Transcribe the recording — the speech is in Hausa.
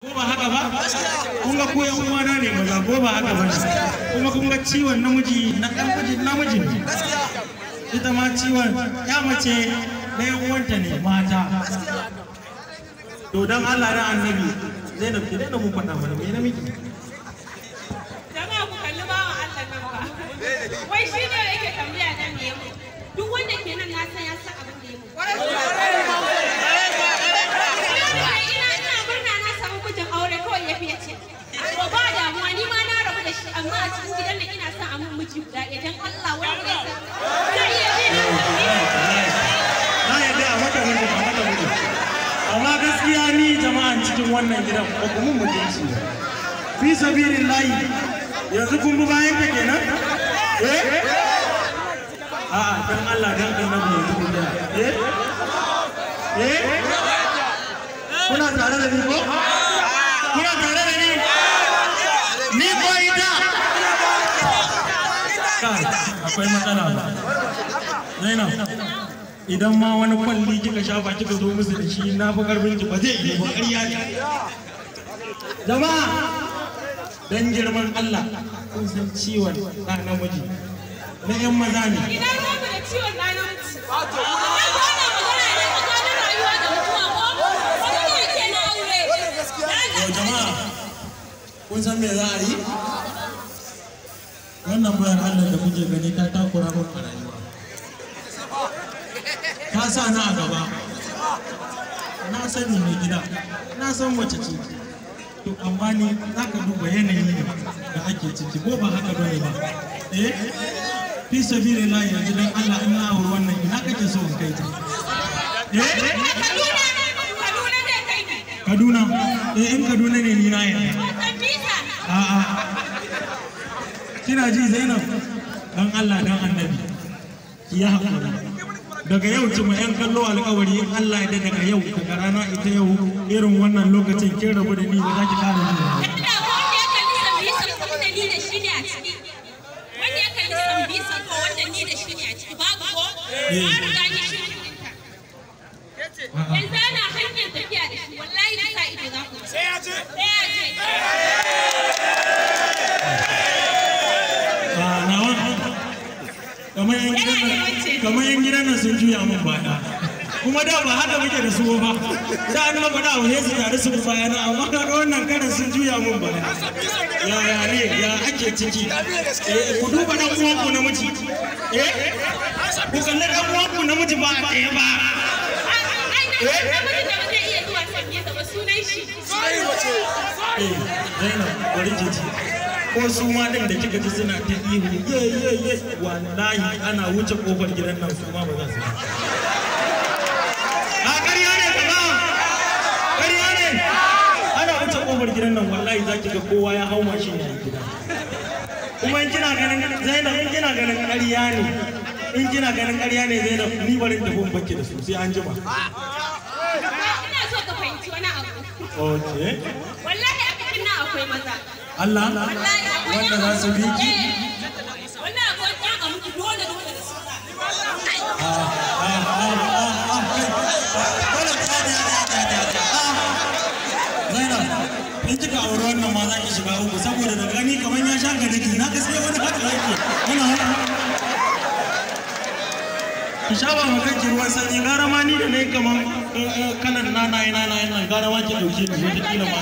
Ko ba haka ba? Kun ga ko yan uwana ne maza, ko ba haka ba? Kuma kun ga ciwon namiji na namiji namiji ne. Ita ma ciwon ya mace na yan uwanta ne mata. To dan Allah da Annabi, Zainab, ki daina mun faɗa mana me namiji. Jama'a, ku kalli bawan Allah nan ba. Wai shi ne yake tambaya na me ya mun. Duk wanda ke nan na san ya san abin da ya mun. Ina murna na samu mijin aure, kawai ya fiye ce. To ba damuwa, ni ma na rabu da shi, amma a cikin gidan nan ina son a mun miji guda ɗaya, dan Allah wanda ya san zai iya bi na. Na yadda a mata miji, a mata miji. Amma gaskiya ni jama'an cikin wannan gidan ba ku mun mutunci ba. Fi sabilillahi, yanzu kun bi bayan ka kenan? Eh? A'a, dan Allah dan Annabi, yanzu kun ga. Eh? Eh? Kuna tare da ni ko? Kuna tare da ni? Ni ko ita? Kai, akwai matsala ba. Zainab, idan ma wani kwalli kika shafa kika zo musu da shi, na fi karfin ki, ba zai iya ba, ƙarya ne. Jama'a, dan girman Allah, kun san ciwon ɗa namiji na 'yan maza ne. Ina ruwanku da ciwon ɗa namiji? Ai ko ana magana ne tsakanin rayuwa da mutuwa ko? Magana ake na aure. Yau jama'a, kun san me za a yi? Wannan bayar Allah da kuke gani ta takura min a rayuwa. Ta sa ni a gaba. Na sani mai gida, na san wace ce. To amma ni za ka duba yanayi ne da ake ciki, ko ba haka bane ba? Eh? Fi sabilillah, yanzu dan Allah in na auri wannan, ina kake so in kai ta? Eh? Kaduna, Kaduna zai kai ni. Kaduna. Eh, in Kaduna ne ni na yarda. Sambisa. A'a. Kina ji Zainab? Dan Allah dan Annabi. Ki yi hakuri. Daga yau ci ma 'yan kallo alƙawari, in Allah ya daga yau, daga rana ita yau, irin wannan lokacin, kin rabu da ni, ba za ki ƙara ji ba. Da ko wanda ya kalli Sambisa ko wanda ni da shi ne a ciki. Wanda ya kalli Sambisa ko wanda ni da shi ne a ciki, babu ko? Na riga ni shi. Yanzu ana hanyar tafiya da shi, wallahi da sa ido za ku. Sai ya je. Sai ya je. Ah, nawa kamar yan gidan nan sun juya min baya, kuma da ba haka muke da su ba. Da an maka da wani su tare su bi bayana, amma kaga wannan karan sun juya min baya. Ya ne ya ake ciki? Eh, ku duba dan uwanku namiji. Eh, ku kalli dan uwanku namiji ba a tsaye ba. Ai namijin da ba zai iya zuwa Sambisa ba sunan shi. Eh Zainab, bari ki ji, ko su ma din da kika ji suna ta ihu ye ye ye, wallahi ana wuce kofar gidan nan su ma ba za su ba. A ƙarya ne ba, ƙarya ne. Ana wuce kofar gidan nan, wallahi za ki ga kowa ya hau mashin ya yi gida. Kuma in kina ganin, Zainab, in kina ganin ƙarya ne, in kina ganin ƙarya ne, Zainab, ni bari in tafi in bakki da su, sai an jima. Ina so ka fahimci wani abu. Okay. Wallahi a cikin nan akwai maza. Allah. Wallahi akwai. Wanda za su bi ki? Eh. Wallahi akwai ƴan a mutu dole dole da su. Ah, ah, ah, ah, ah. Zainab, in kika auri wannan ma za ki shiga uku, saboda da gani kamar ya sha daki na gaskiya wani haka yake. Wani haka. Ki sha ba kanki ruwan sanyi, gara ma ni da nayi kaman kalan nanaye nanaye nan, gara ma ki dauke ni wata kila ma.